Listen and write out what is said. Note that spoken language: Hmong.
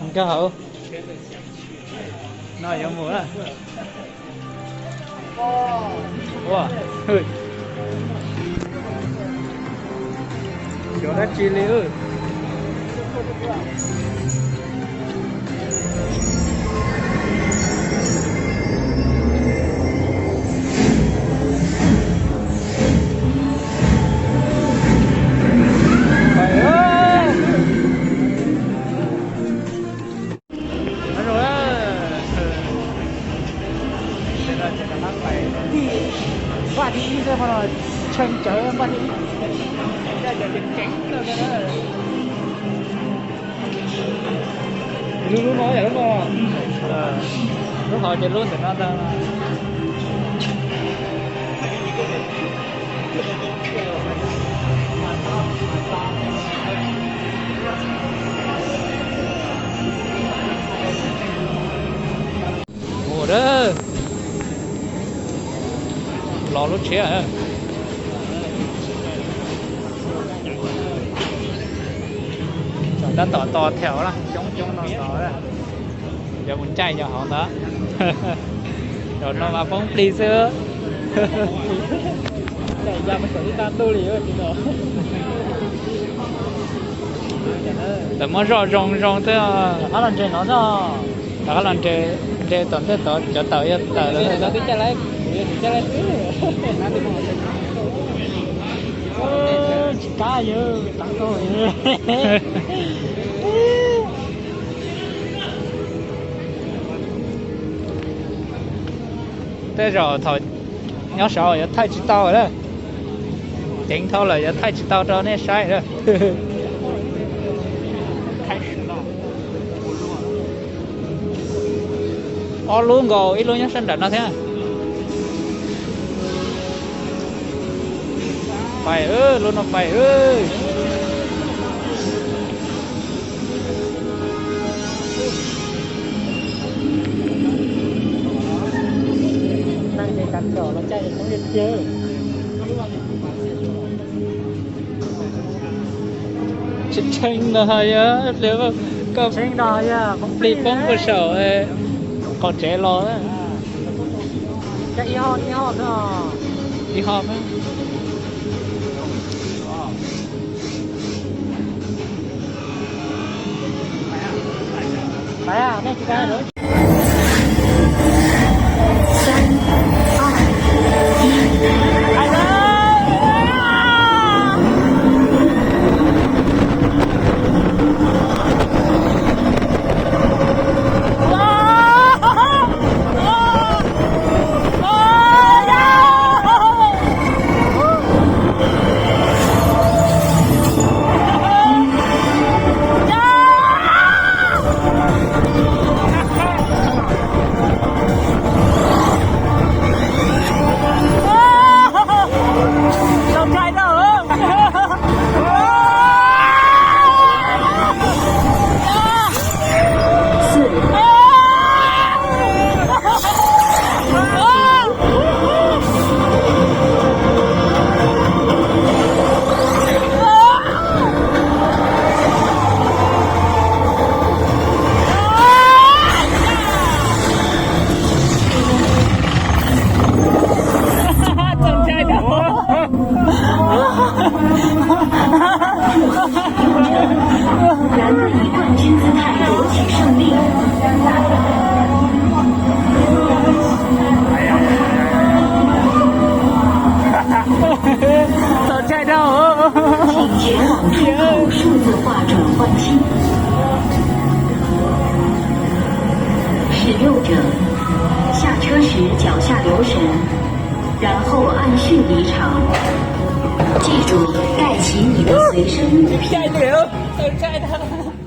Nkag hauv. No yuav mus na. Ua, xyov dab tsi li. Npaj thib ib xwb, qhov no tshee tsawv, npaj thib ib. Lub, lub no yog lub no. Lub hauv ces lub ntawm no ntag. Ua, los lub tshiab. Tab tom tos them na, coob coob no tos. Cov mus caij nyob hauv ntawd. Zaum no mas poob plig xwb. Lawv muab zoj zoo zoo xwb. Rov qab los nres tom ntej tod, cov tawm yog tawm lawm. Tsis kab yog tau. Tej zaum thaum nyob saud yuav thaij tsis tau lawm. Ceev dhau lawm yuav thaij tsis tau rau nej saib lawm. Ob lub nkaus, ib lub nyob sab nram no thiab. Pais, lub no pais. Tshee tshee no yog koj plig poob puag saum qhov tsev los. Ib hom. Txaus ntshai dhau. 请前往出口数字化转换器。使用者，下车时脚下留神，然后按顺离场。记住，带齐你的随身物品。Txaus ntshai dhau.